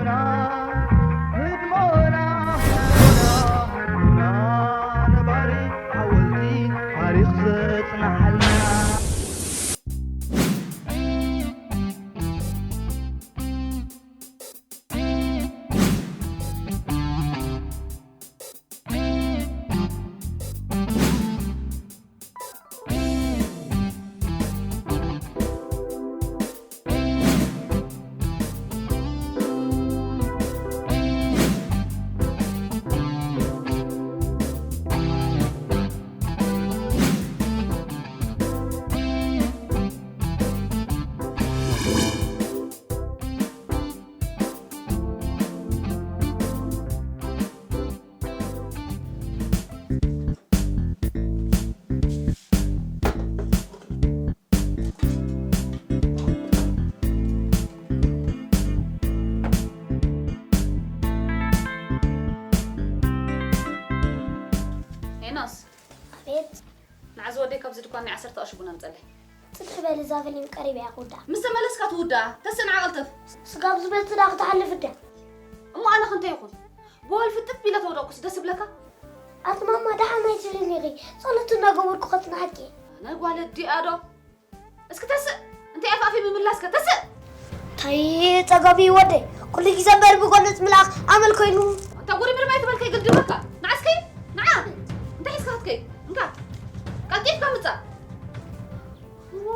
ህድሞና፣ ህድሞና፣ ህድሞና ነባሪ ሓወልቲ ታሪኽ ዘጽንሓልና። ሄኖስ። ኣቤት። ንዓዚ ወደይ ካብዚ ድኳን ናይ ዓሰርተ ቅርሺ ቡን ኣምፀለይ። ጽንሕ በል፣ እዛ ፊልም ቀሪባ እያ ክውዳእ። ምስ ተመለስካ ትውዳኣ። ተስእ ንዓ ቀልጥፍ። ስጋብ ዝበልጽ ደኣ ክትሓልፍ እዳ። እሞ ኣነ ከ እንታይ ይኹን? ብወልፊ ጥፍ ኢለ ተወደቕኩስ ደስ ይብለካ? ኣቲ ማማ፣ ደሓን ኣይትብልን ኢኺ። ጸሎት እናገበርኩ ከጽንሓኪ። ኣነ ጓል ኣዲኣ ዶ? እስኪ ተስእ። እንታይ ኣፋፊ ምምላስከ? ተስእ። እንታይ ጸገም እዩ ወደይ? ኩሉ ግዜ እምበር ብጎነጽ ምልኣኽ ኣመል ኮይኑ። ኣታ ጉሪ ምንም ኣይትበል ከይግድበካ። ንዓ እስኪ፣ ንዓ። እንታይ ሒዝካ ክትከይድ? እንካ። ቀልጢፍካ ምጻእ። ዋ።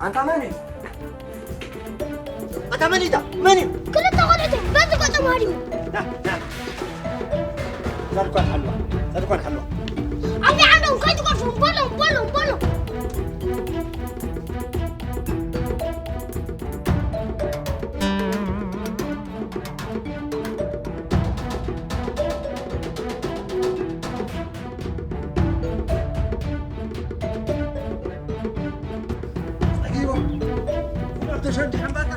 ኣንታ መን እዩ? ኣታ መን እዩ? መን እዩ? ክልተ ቆልዑት እዮም። በዚ ገጾም ሃዲሙ። ና፣ ና። ዛድኳን ሓልዋ፣ ዛድኳን ሓልዋ። ኣብ ዓዶም ከይትገርፎም በሎም፣ በሎም፣ በሎም። ጸጊቦም። ፍቕሪ ተሸንዲሖም በቃ።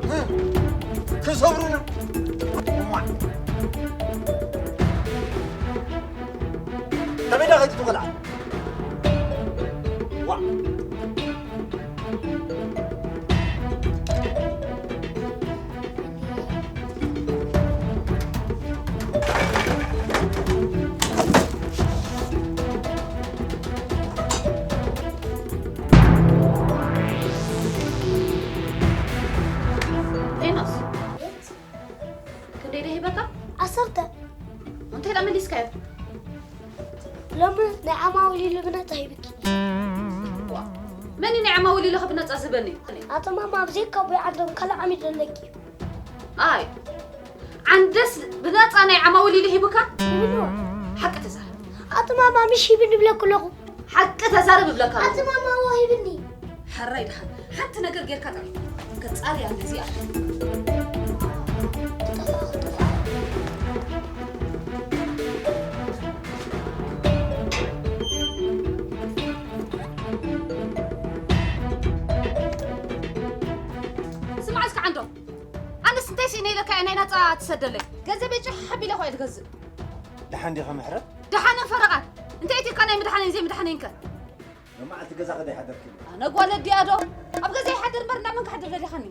እ፣ ክሰብሩና። እማ። ከመይ ዳ ከይትጥቕልዓ? ዋ። ሄኖስ፣ ክንደይ ዶ ሂበካ? ዓሰርተ። እንታይ ደኣ መሊስካዮ? ሎሚ ናይ ዓማዊል ኢሉ ብነጻ ሂብኪ። ዋ፣ መን እዩ ናይ ዓማዊል ኢሉ ብነጻ ዝህበኒ? ኣቶ ማማ፣ ኣብ ዘይካ ኣቦይ ዓንዶም ካልእ ዓሚል ዘለኪ እዩ። ኣይ፣ ዓንደስ ብነጻ ናይ ዓማዊል ኢሉ ሂቡካ? ይብልዎ። ሓቂ ተዛረብ። ኣቶ ማማ፣ ምሽ ሂብኒ ብለኩ ኣለኹ። ሓቂ ተዛረብ እብለካ ኣለኹ። ኣቲ ማማ፣ እዎ ሂብኒ። ሕራይ ደሓን። ሓንቲ ነገር ጌርካ ጥራይ። ከጻሪ ኣለ እዚኣ። ስማዕ እስከ ዓንዶ። ኣነስ እንታይ ስኢነ ኢለካ እየ ናይ ናጻ ትሰደለይ? ገንዘበይ ጭሕ ኣቢለ እኮ እየ ዝገዝእ። ደሓን ዲኻ ምሕረት? ደሓንን ፈረቓን። እንታይ ኢትካ ናይ ምድሓነይን ዘይምድሓነይን ከ? መዓልቲ ገዛ ከደይ ሓደርኪ? ኣነ ጓል ኣዲኣ ዶ? ኣብ ገዛ ይሓድር እምበር፣ ናብ መን ክሓድር ደሊኻኒ?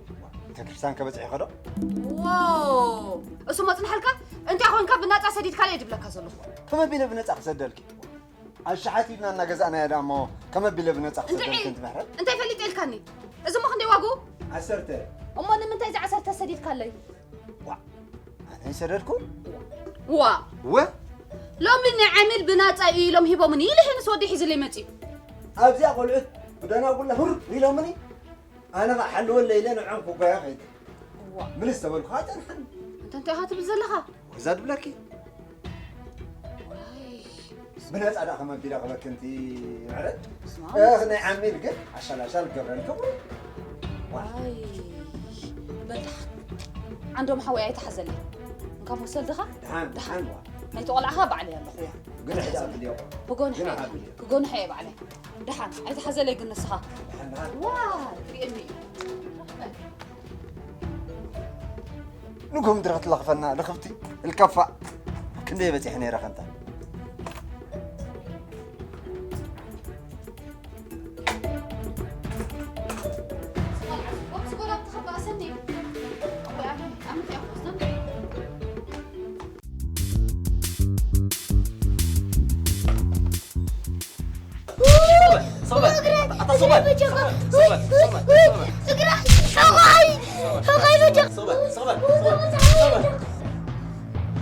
ቤተክርስትያን ከበጽሕ ይኸዶ? ዎ! እሱ መጽንሐልካ? እንታይ ኾንካ ብናጻ ሰዲድካ እየ ድብለካ ዘለኹ። ከመይ ቢለ ብነጻ ክሰደልኪ? ኣሻሓት ኢድና እናገዛእናዮ ደኣ እሞ ከመይ ቢለ ብነጻ ክሰደልኪ? እንድዒ! እንት ምሕረት? እንታይ ፈሊጠ ኢልካኒ? እዚ እሞ ክንደይ ዋግኡ? ዓሰርተ። እሞ ንምንታይ እዚ ዓሰርተ ሰዲድካለይ? ዋ፣ ኣነ ይሰደድኩ? ዋ። ወ? ሎሚ ንዓሚል ብናጻ እዩ ኢሎም ሂቦምኒ ኢሉ ሄንስ ወዲ ሒዙለይ መጺኡ። ኣብዚኣ ቆልዑት ብደናጉላ ሁር ኢሎምኒ፣ ኣነ ኸዓ ሓልወለይ ኢለ ንዖም ክጓየ ኸይደ። ዋ። ምንስ ተበልኩ ኸዓ ጸንሓኒ። እንተ እንታይ ኢኻ ትብል ዘለኻ? ወዛ ድብለኪ። ዋይ። ብነጻ ደኣ ከመቢላ ክበክንቲ ምሕረት። ስማ። እኽ፣ ናይ ዓሚል ግን ኣሻላሻል ገብረን ክብሩ። ዋይ። በል ደሓን። ዓንዶም ሓወይ ኣይትሓዘለይ። እንካብ ወሰድኻ? ደሓን፣ ደሓን። ደሓን። ናይ ተቖላዕኻ ባዕለይ ኣለኹ። እያ። ግን ኣይትሓዘለይ። ሕዳእ ክልዮ። ክጎንሕ ግን እየ። ሓብልዮ። ክጎንሕ እየ ባዕለይ። ደሓን። ኣይትሓዘለይ ግን ንስኻ። ደሓን፣ ደሓን። ዋይ፣ ሪኤኒ እዩ። ንግሆ ምድሪ ክትለኽፈና ልኽፍቲ እልከፋ። ክንደይ በጺሐ ነይረ ከንታ። ሶባል፣ ሶባል፣ ሶባል፣ ሶባል፣ ሶባል። እግራ፣ ሕቆይ፣ ሕቆይ በጃ። ሶባል፣ ሶባል፣ ሶባል፣ ሶባል።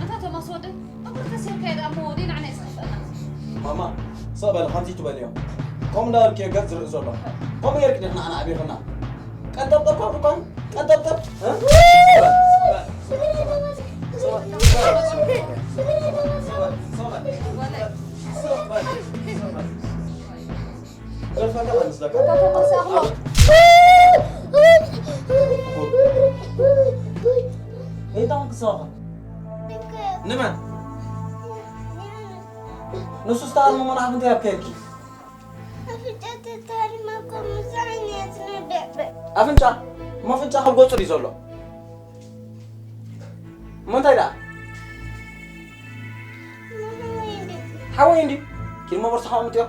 ኣታ ቶማስ ወደይ፣ እግሩ ተሲርካ እየ ደኣ እሞ ወደይ ንዓና እዩ ዝኸፍአና። ማማ፣ ሶባል፣ ከምዚ ትበልዮ። ከምኡ እንዳበልክዮ ገጽ ዝርኢ ዘሎ። ከምኡ ጌርክ ዲኺ ንዓና ኣዕቢኽና? ቀንጠብጠብ ካብ ድኳን፣ ቀንጠብጠብ፣ እ? ሶባል፣ ሶባል፣ ሶባል፣ ሶባል። ደርፈካ ቀንስ ለካ። እንታይ ክሳኻ? ንመን? ንሱ ዝተሃርሞ መልኣኽ እንታይ ኣብ ከየድኪ? ኣፍንጫ ተታሪመ እኮ ምሳሕ እየ ዝነብዕ። ኣፍንጫ? እሞ ኣፍንጫ ካብ ገጹ ድዩ ዘሎ? እሞ እንታይ ደኣ? ሓወይ እንድዩ። ኪድ እሞ ቦርሳኻ ኣምጥዮ።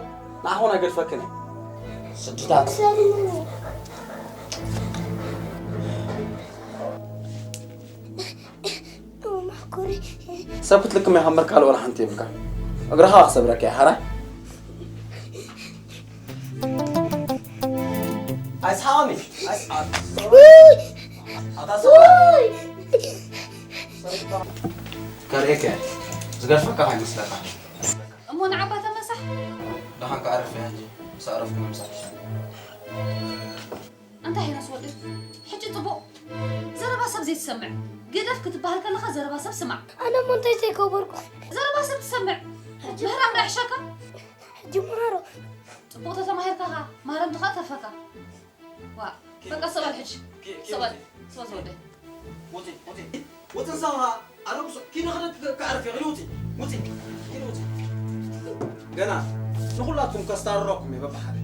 ንዓኻ እውን ኣይገድፈክን እየ። ስድታት። ሰብ ክትልክም ኢኻ እምበር ካልእ ዋላ ሓንቲ የብልካ። እግርኻ ክሰብረካ እየ፣ ሓራይ። ኣይስሓቕኒ፣ ኣይስሓቕኒ። ኣታ ሰብ። ከርእየካ እየ። ዝገድፈካ ከይመስለካ። እሞ ንዓባ ተመሳሕ። ደሓን ክዓርፍ እየ ሕጂ። ምስ ኣረፍኩ ምምሳሕ ይሻል። ኣንታ ሄኖስ ወደይ፣ ሕጂ ጽቡቕ ዘረባ ሰብ ዘይትሰምዕ። ግደፍ ክትበሃል ከለኻ ዘረባ ሰብ ስማዕ። ኣነ እሞ እንታይ ዘይገበርኩ? ዘረባ ሰብ ትሰምዕ። ምህራም ዶ ይሕሸካ? ሕጂ ምሃሮ። ጽቡቕ ተተማሂርካ ኸኣ ማረምቲ ኸኣ ተርፈካ። ዋ፣ በቃ ሰባል ሕጂ። ሰባል፣ ሰባል ወደይ። ውጺ፣ ውጺ፣ ውጺ ንስኻ። ኣረጉሶ፣ ኪዲ ክደት ክዓርፍ እየ፣ ኪዲ ውጺ፣ ውጺ፣ ኪዲ ውጺ። ገና ንኹላትኩም ከስታርረኩም እየ በብሓደ።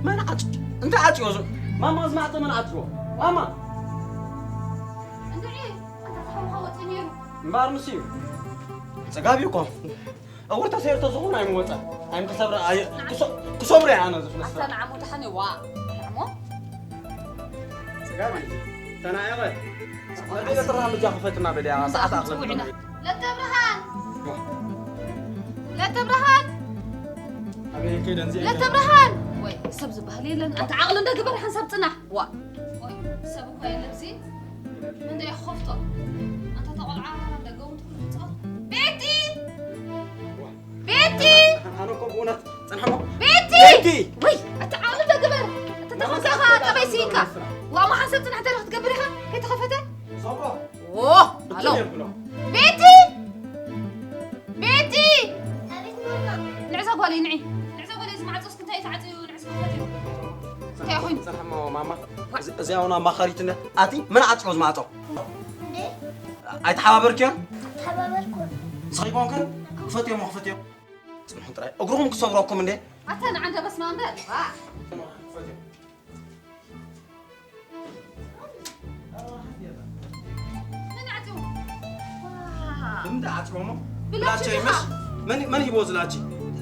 መን ዓጽ-፣ እንታይ ዓጽዮ ዝ-፣ ማማ፣ እዚ ማዕጾ መን ዓጽዮ? ማማ! እንድዒ፣ ኣንታ ተሓውኻ ወጺኡ ነይሩ። እምበኣር ምስ እዩ። ጽጋብ እዩ እኮ። እውር ተሰይሩ ተዝኸውን ኣይምወጸን። ኣይምተሰብረ-፣ ኣይ-፣ ክሶ-፣ ክሰብሮ እየ ኣነ ዝፍለስ። ኣታ ንዓሞ ደሓን እየ፣ ዋ። ንዓሞ? ጽጋብ እዩ። ተናየቐ። መደለ ጥራ ምጃ ክፈትና በልያ፣ ሰዓት ኣኽለ። ለተብርሃን! ለተብርሃን! ኣበይ ከይደን እዚአን? ለተብርሃን! ወይ፣ ሰብ ዝበሃል የለን። ኣንታ ዓቕሊ እንዶ ግበር፣ ሓንሳብ ጽናሕ። ዋ። ወይ፣ ሰብ እኮ የለን፣ እዚ መንደይ ክኸፍቶ። ኣንታ ተቖልዓ ደገ እውን ትኹን ትጻወት። ቤቲ! ዋ። ቤቲ! ኣነ እኮ ብእውነት ጽንሕሞ። ቤቲ! ቤቲ! ወይ፣ ኣታ ዓቕሊ እንዶ ግበር። ኣታ ተኾንካ ጠበይ ስኢንካ። ዋ፣ እሞ ሓንሳብ ጽናሕ እንታይ ክትገብር ኢኻ? ከይተኸፈተ? ሰብሮ። ኦ፣ ኣሎ። ብትም የብሎ። ቤቲ! ቤቲ! ኣቤት ማማ። ንዕዛ ጓለይ፣ ንዒ። ንዕዛ ጓለይ፣ እዚ ማዕጾ እስኪ እንታይ እዩ ተዓጽዩ? ንዕዛ ክፈትዮ። እንታይ ኮይኑ? ጽንሕሞ ማማ። ዋ። እዚ፣ እዚ ኣሁን ኣማኻሪትነት ኣቲ መን ዓጽዮ ዝማዕጾ? እንዴ? ኣይተሓባበርክዮን? ተሓባበርኩ። ንስኺ ኮንክን? ክፈትዮም፣ ክፈትዮም። ጽንሑ ጥራይ። እግርኹም ክሰብረኩም እንዴ? ኣታ ንዓንደ በስመ ኣብ በል። ዋ። ክፈትዮም። መን ዓጽዎ? ዋ። ብምንታይ ዓጽዎ እሞ? ብላቺ ብላቺ ይመሽ? ድኻ? መን፣ መን ሂቦ ዝላቺ?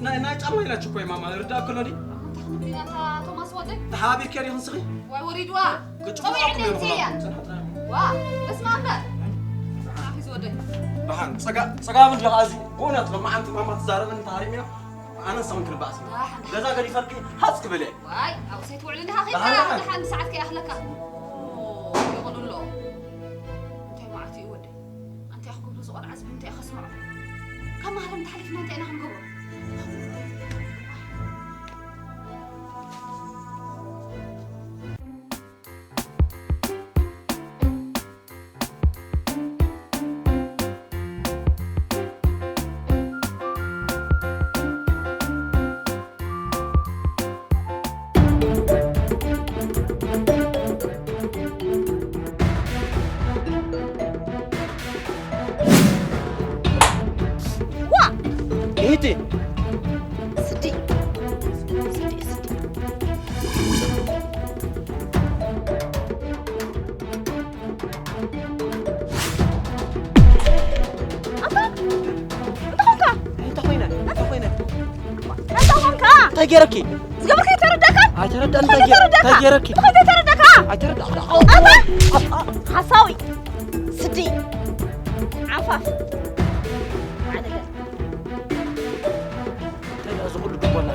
ናይ፣ ናይ ጫማ ኢላች እኮ እየ ማማ፣ ርዳእ ክሎ ድዩ? ኣታ ክንዲ ኣታ ቶማስ ወደይ? ተሓባቢርኪ ዲኺ ንስኺ? ዋይ ወሪድዋ። ክጭፍልቓኩም ጸዊዕኒ እዮም እንተያ። ጽንሑ ጥራይ። ዋ፣ በስመ ኣብ በል። ኣኺ ደሓን ጸጋ ጸጋም እንዲኻ እዚ ብእውነት ሎማዓንቲ ማማ ትዛረበኒ ተሃሪምና ኣነ ንስኽን ክልባእስ ደሓን። ገዛ ገዲፈልኪ ሃፅ ክብል እየ። ዋይ ኣብኡ ሰይትውዕል እንዲኻ ኺድካ ደሓን፣ ደሓን። ደሓን ሰዓት ከይኣኽለካ። ኦ፣ ይቕሉ ኣሎ። እንታይ መዓት እዩ ወደይ? ኣንታይ ኢኻ ክብሎ ዝቖልዓ ዝብል እንታይ ኢኻ ስምዖ? ካብ ማህረም ተሓሊፍና እንታይ ኢና ክንገብሮ? ዋ! እህቲ! ስዲ! ስዲ! ስዲ! ኣታ እንታይ ኾንካ? እንታይ ኮይነ? እንታይ ኮይነ? እንታይ ኾንካ? እንታይ ገይረኪ? ዝገበርካዮ ተረዳእካ? ኣይተረዳእን። እንታይ እንታይ ገይረ-፣ ገይረ-፣ እንታይ ገይረካ? ገይረኪ? እንታይ ተረዳእካ? ኣይተረዳ-፣ ኣታ ሓሳዊ ስዲ ዓፋፍ ዓለገ። እንታይ ደኣ እዚ ኩሉ ድቦላ?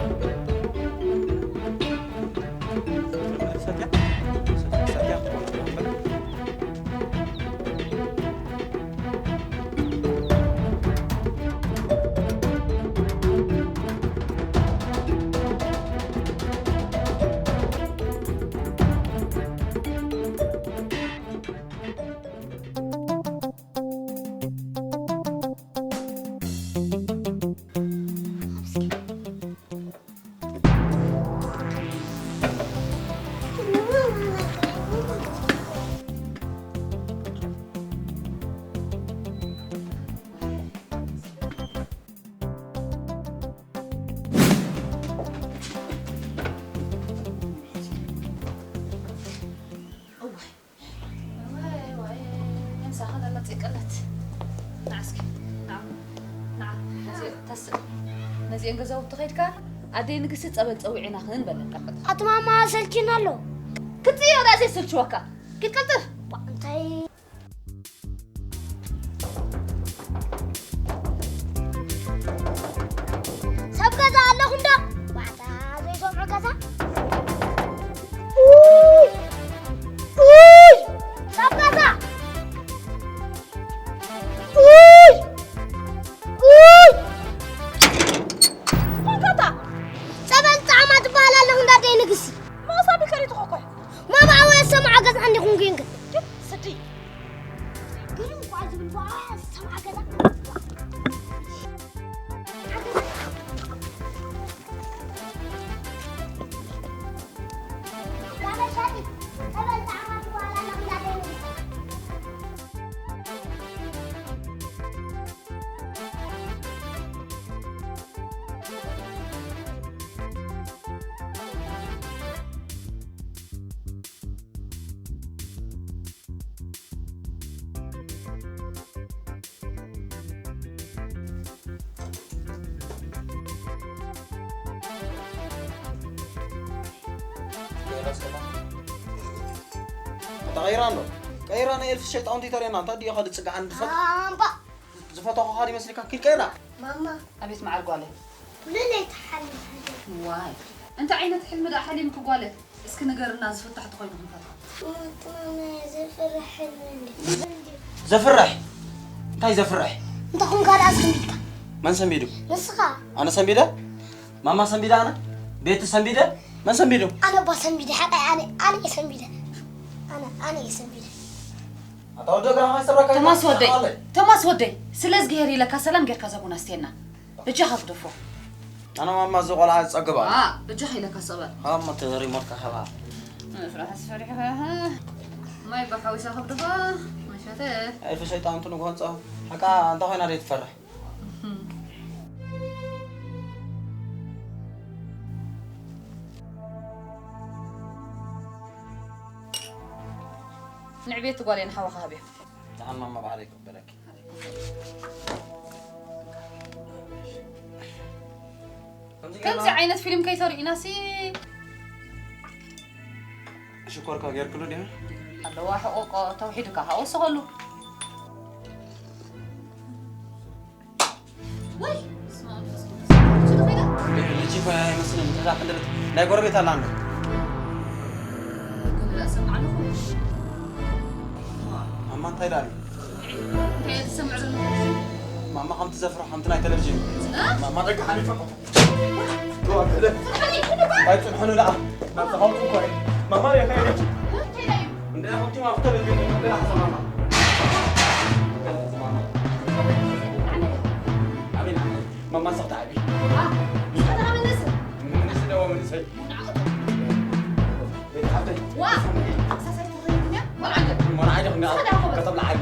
እዋይ፣ እዋይ፣ እዋይ፣ ምሳኻ ዘላ ፂቅለት። ንዓ እስኪ፣ ንዓ፣ ንዓ፣ ነዚ ተስእ። ነዚአን ገዛውቲ ከይድካ፣ ኣደይ ንግስቲ ጸበል ጸዊዒናኽን በለን ቀልጥፍ። ኣቲ ማማ፣ ሰልችና ኣሎ። ክትፅዮ ደኣ ዘይስልችወካ። ኪድ ቀልጥፍ። ባ-፣ እንታይ ሰብ ገዛ ኣለኹም ዶ? ዋታ ዘይሰምዑ ገዛ። ኡይ! ኡይ! ሰብ ገዛ። ኡይ! ኡይ! ጸበል ጣዕማ ትበሃል ኣለኹ እንዳ ደይ ንግሲ። ማሳ ብከሪቱ ኾኮይ። ማማ ኣወ ሰምዖ ገዛ እንዲኹም ግን ግን። ስዲ። ግን እኳ ዝብል እኳ ሰምዓ ገዛ። ተቐይራ ኣሎ። ቀይራ ናይ ኤልፊ ሸይጣውንቲ ተርእየና። እንታይ ድዮ ኸዲ ጽግዓን ድፈት? ኣምባ። ዝፈተኹኻ ዲመስልካ? ኪድ ቀይራ። ማማ። ኣቤት መዓር ጓለይ። ኩሉለይ ትሓልም። ዋይ። እንታይ ዓይነት ሕልሚ ደኣ ሓሊምኪ ጓለይ? እስኪ ንገርና ዝፍታሕ ተኾይኑ ክንፈትሖ። ማማ፣ ዘፍርሕ ሕልሚ እንዲ። ዘፍርሕ? እንታይ ዘፍርሕ? እንተ ኹንካ ደኣ ሰንቢድካ። መን ሰንቢዱ? ንስኻ። ኣነ ሰንቢደ? ማማ ሰንቢደ ኣነ? ቤቲ ሰንቢደ? መን ሰንቢዱ? ኣነ እባ ሰንቢደ፣ ሓቀይ ኣነ፣ ኣነ እየ ሰንቢደ። ኣነ፣ ኣነ እየ ሰንቢደ። ኣታ ወዲ እግራ ኸይሰብረካ ቶማስ ወደይ፣ ኣለ። ቶማስ ወደይ፣ ስለ እዝግሄር ኢለካ ሰላም ጌርካ እዛ ቡን ኣስትየና። በጃኻ ግደፎ። ኣነ ማማ እዚ ቆልዓ ዝጸግባ። ዋ፣ በጃኻ ኢለካ ስቕ በል። ሃሞ እቲ ሪሞት ከኸባ። መፍራሕ ኣስፈሪሕኻ። ማይ ብሓዊሳ ከብድኻ፣ መሸተ። ኣይ፣ ብሸይጣን እንትንግሆ ጸ-፣ ሓቃ እንተ ኾይና ደይ ትፈርሕ። ንዕቤት ጓለይ ንሓወኻ ሃብዮ። ደሓን ማማ ባዕለይ ክቕበለኪ። ከምዚ ዓይነት ፊልም ከይተርእዩናሲ። ሽኮርካ ጌርክሉ ዲኻ? ኣለዋ ሕቆቆ ተውሒድካ ከኣ ወስኸሉ። ወይ ስማ ንሱ ንሱ ከይዳ ልጅ ይመስልን ተዛ ክንደበት ናይ ጎረቤት ኣላ እንዶ። ገለ ሰማዕ ኣለኹ። ማማ እንታይ ዳኒ? እንታይ ትሰምዕ ዘለኹ? ማማ ከም ትዘፍሮ ከምቲ ናይ ቴሌቪዥን። እ? ማማ ደቂ ሓሊፈ። ኣይጽንሑኒ ደኣ ናብ ተቐምጡ እኮ እዩ። ማማ የኸይድ። እንታይ ደኣ እዩ? እንደ ከምቲ ማፍቶ ልጅ እንደ ሓሰማማ። ኣሜን ኣሜን። ማማ ሰብታ ዓቢ። አ፣ ንስኻ ተቐመጥ ንስ። ንስ ደዋ መንእሰይ። ቤት ሓብተይ። ዋ፣ ሳሳይ ተኸይድኛ? ወላ ዓንደ። ወላ ዓንደ። ከተብላ ዓቢ።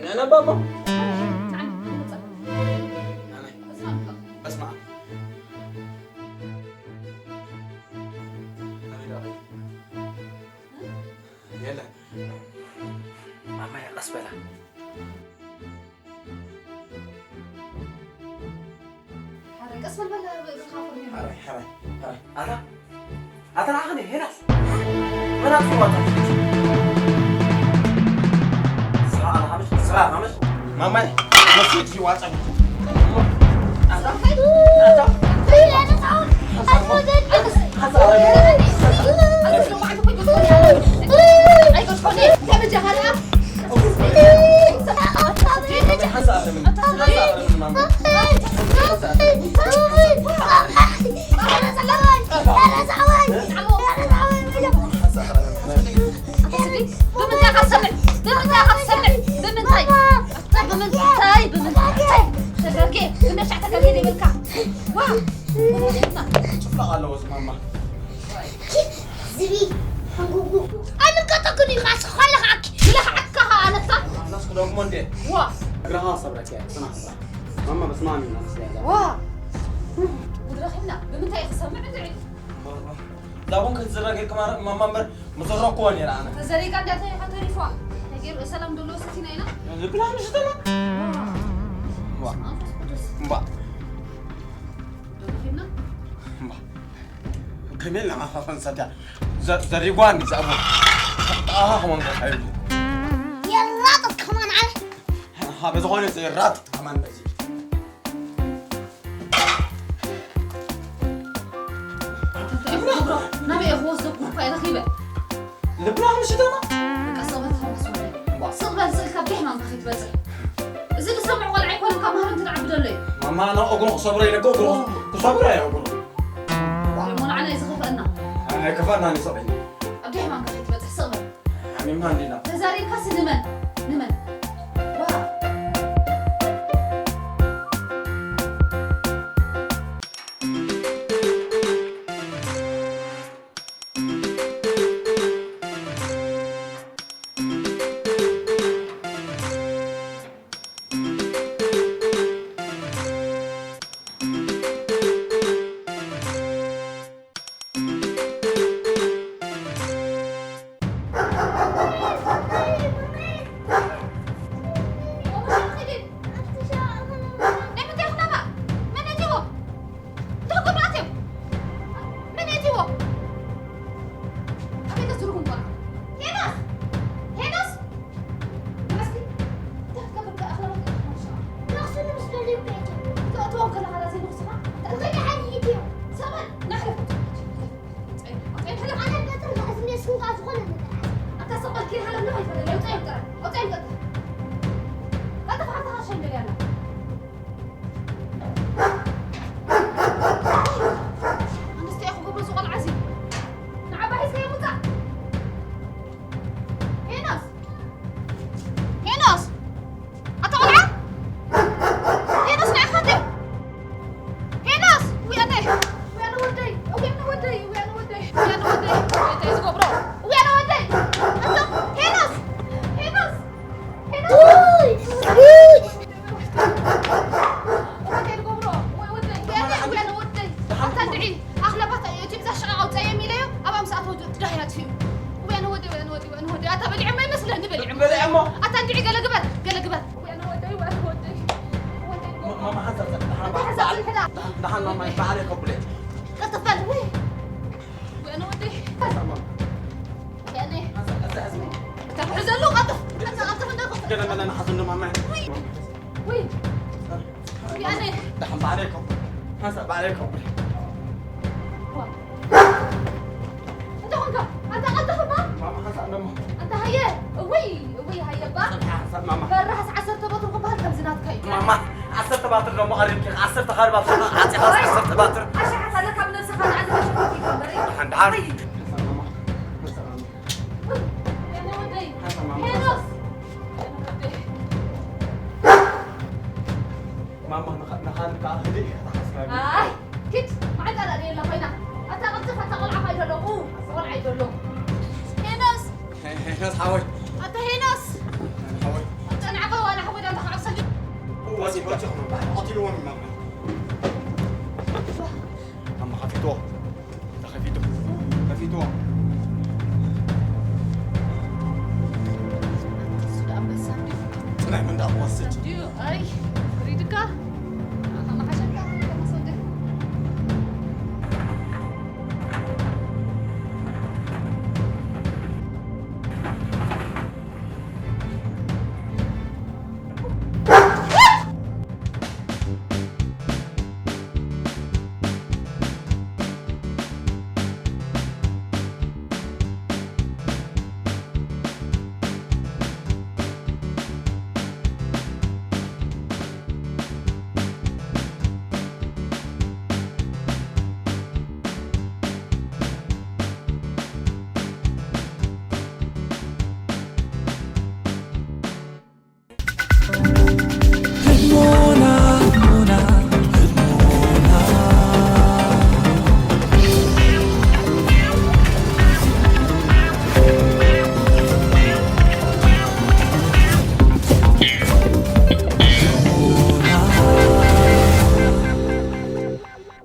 ነነባሞ በስመ ኣብ። የለን። ማማ ያላስ በላ። ሐራይ ቀስ በል በል እግርኻ ፈርሚሉ። ሐራይ ሐራይ ሐራይ ኣታ ኣታ ራኸነ ሄናስ መናት ይዋጣ። ስራ ኣላ ሐመሽ ስራ ሐመሽ ማማይ መስጊድ ይዋጣ። ኣታ ኣታ ብምንታይ ኢኻ ትሰምዕ? ብምንታይ ኢኻ ትሰምዕ? ብምንታይ? ብምንታይ? ብምንታይ? ተጋጌ፣ ብመሻዕ ተጋጌ ዘይብልካ። ዋ! ጭፍላቕ ኣለዎ እዚ ማማ። ዝቢ፣ ሕንጉጉ። ኣይምልከተኩን እዩ፣ ካስኻ ለኽዓኪ። ዝለኽዓካ ኸኣ ኣለካ። ኣምላስ ክደግሞ እንዴ? ዋ! እግራኻ ሰብረካ፣ ጽናሕ። ማማ በስመ ኣብ ኢና ስለ ዋ! ጉድ ረኺብና። ብምንታይ እዩ ክሰምዕ እንድዒ? ዛቡን ክትዝረ ጌርክ ማረ-፣ ማማ እምበር ምዘረኩዎ ነይረ ኣነ። ተዘሪጋ እንዳተሪፋ ተሪፋ። ተገይሩ ሰላም ደሎ ሰቲና ኢና። ልብና ምሽተና። ዋ! ዋ! መንፈስ ቅዱስ። እምባ። ጉድ ረኺብና። እምባ። ከመይ ኢልና ኸንሰትያ? ዘ-፣ ዘሪጓን ዛቡ። ኣሃ፣ ከማን ከ-፣ ኣይብል። የራጥጥ ከማን ዓለ። ሃ፣ በዝኾነ ዘራጥጥ ከማን በዚ። ናበይ እየ ክወስደኩም እኳ እየ ረኺበ። ልብና ምሽተና? በቃ፣ ስቕ በል፣ ስቕ በል፣ ስቕ በል። ስቕ በል፣ ስቕ ኢልካ ብደይ ሕማምካ ከይትበጽሕ። እዚ ዝሰምዕ ቆልዓ ኣይኮነን፣ ካብ ማህረምቲ ንዓቢ ዘሎ እዩ። ማማ፣ ኣነ እግሩ ክሰብሮ ኢለ እኮ እግሩ ክሰብሮ እየ እግሩ። እሞ ንዓና እዩ ዝኸፍአና። ኣይከፋእናን እዩ፣ ስቕ ኢልና። ኣብ ደይ ሕማምካ ከይትበጽሕ ስቕ በል። ሓሚምና እንዲና። ተዛሪብካሲ ንመን? ንመን? ዋ። ሄኖስ! ሄኖስ! ንዓስኪ እንታይ ክትገብር ከ ኣኽለባት ክትሓሻ? ንኣኽሱ ንምስለሉ ይበይቱ። ክትኣትዎም ከለኻ ዳዘይ ንኽስኻ እንታይ ሓይሊ ኢትዮ? ሰበል ናሕለፍ። ኣነ በትር ዝሓዝኒ ስንካ ዝኾነ ነገር ኣታ ሰበል ከይሃለሉ ኣይፈለለ። ውፅኦም ጥራይ። ውፅኦም ጥራይ። ቀልጥፍ ሓፍትኻ ሸንደልያና። ኣንስቲ ኢኹ ክብሉ ዝቖልዓ እዚ ንዓባ ሒዝካዮ ምውፃእ። ሄኖስ! ሄኖስ! ኣታ ቆልዓ! ሄኖስ ንዓኻ እንድዩ! ሄኖስ! ውይ ኣነ! ውይ ኣነ ወደይ! ውይ ኣነ ወደይ! ውይ ኣነ ወደይ! ውይ ኣነ ወደይ! ሓዘን ዶ ማማ? ውይ፣ ውይ፣ ኣነ። ደሓን ባዕለይ ኮ። ሓንሳእ ባዕለይ ኮ። ዋ። እንታይ ኾንካ? ኣንታ ቀልጥፍ እባ። ማማ ሓንሳእ ደሞ። ኣንታ ሃየ። እውይ፣ እውይ፣ ሃየ እባ። ጽንሓ ሓንሳእ ማማ። በራህስ ዓሰርተ በትሪ ክበሃል ከምዚ ናትካ እዩ። ማማ፣ ዓሰርተ ባትሪ ደሞ ቀሪብኪ፣ ዓሰርተ ካልእ ባትሪ ዓጺኻ፣ ዓሰርተ ባትሪ። ኣሻሓት ኣለካ ብነብስኻ ንዓዲ መሸፈቲ ይግበር እዩ። ደሓን፣ ደሓን። ውይ። ሓንሳእ ማማ። ሓንሳእ ማማ። ውይ፣ የነ ወደይ። ሓንሳእ ማማ። ሄኖስ። የነ ወደይ። ማማ፣ ንኻ-፣ ንኻልእ ከኣ ህድእ ኢኻ ተሓስባቢ። ኣይ፣ ኪድ፣ መዓንጣ ደኣ የላ ኮይና። ኣታ ቅልጥፍ፣ ኣታ ቆልዓ ከይዶ ኣሎ። ኡ፣ ቆልዓ ይዶ ኣሎ። ሄኖስ! ሄ-፣ ሄ-፣ ሄኖስ ሓወይ። ኣታ ሄኖስ! ሓወይ። ኣታ ንዓኻ ዋላ ሓወይ ዳንታ ክዓብሰሉ። ወሲ፣ ወሲ፣ ቀቲልዎም እዩ ማማ። ማማ፣ ከፊትዎ። ተኸፊቱ። ከፊትዎ። እሱ ደኣ ኣንበሳ እንድዩ። ጽናሕ፣ ምን ደኣ ክወስድ? እንድዩ፣ ኣይ፣ ፍሪድካ።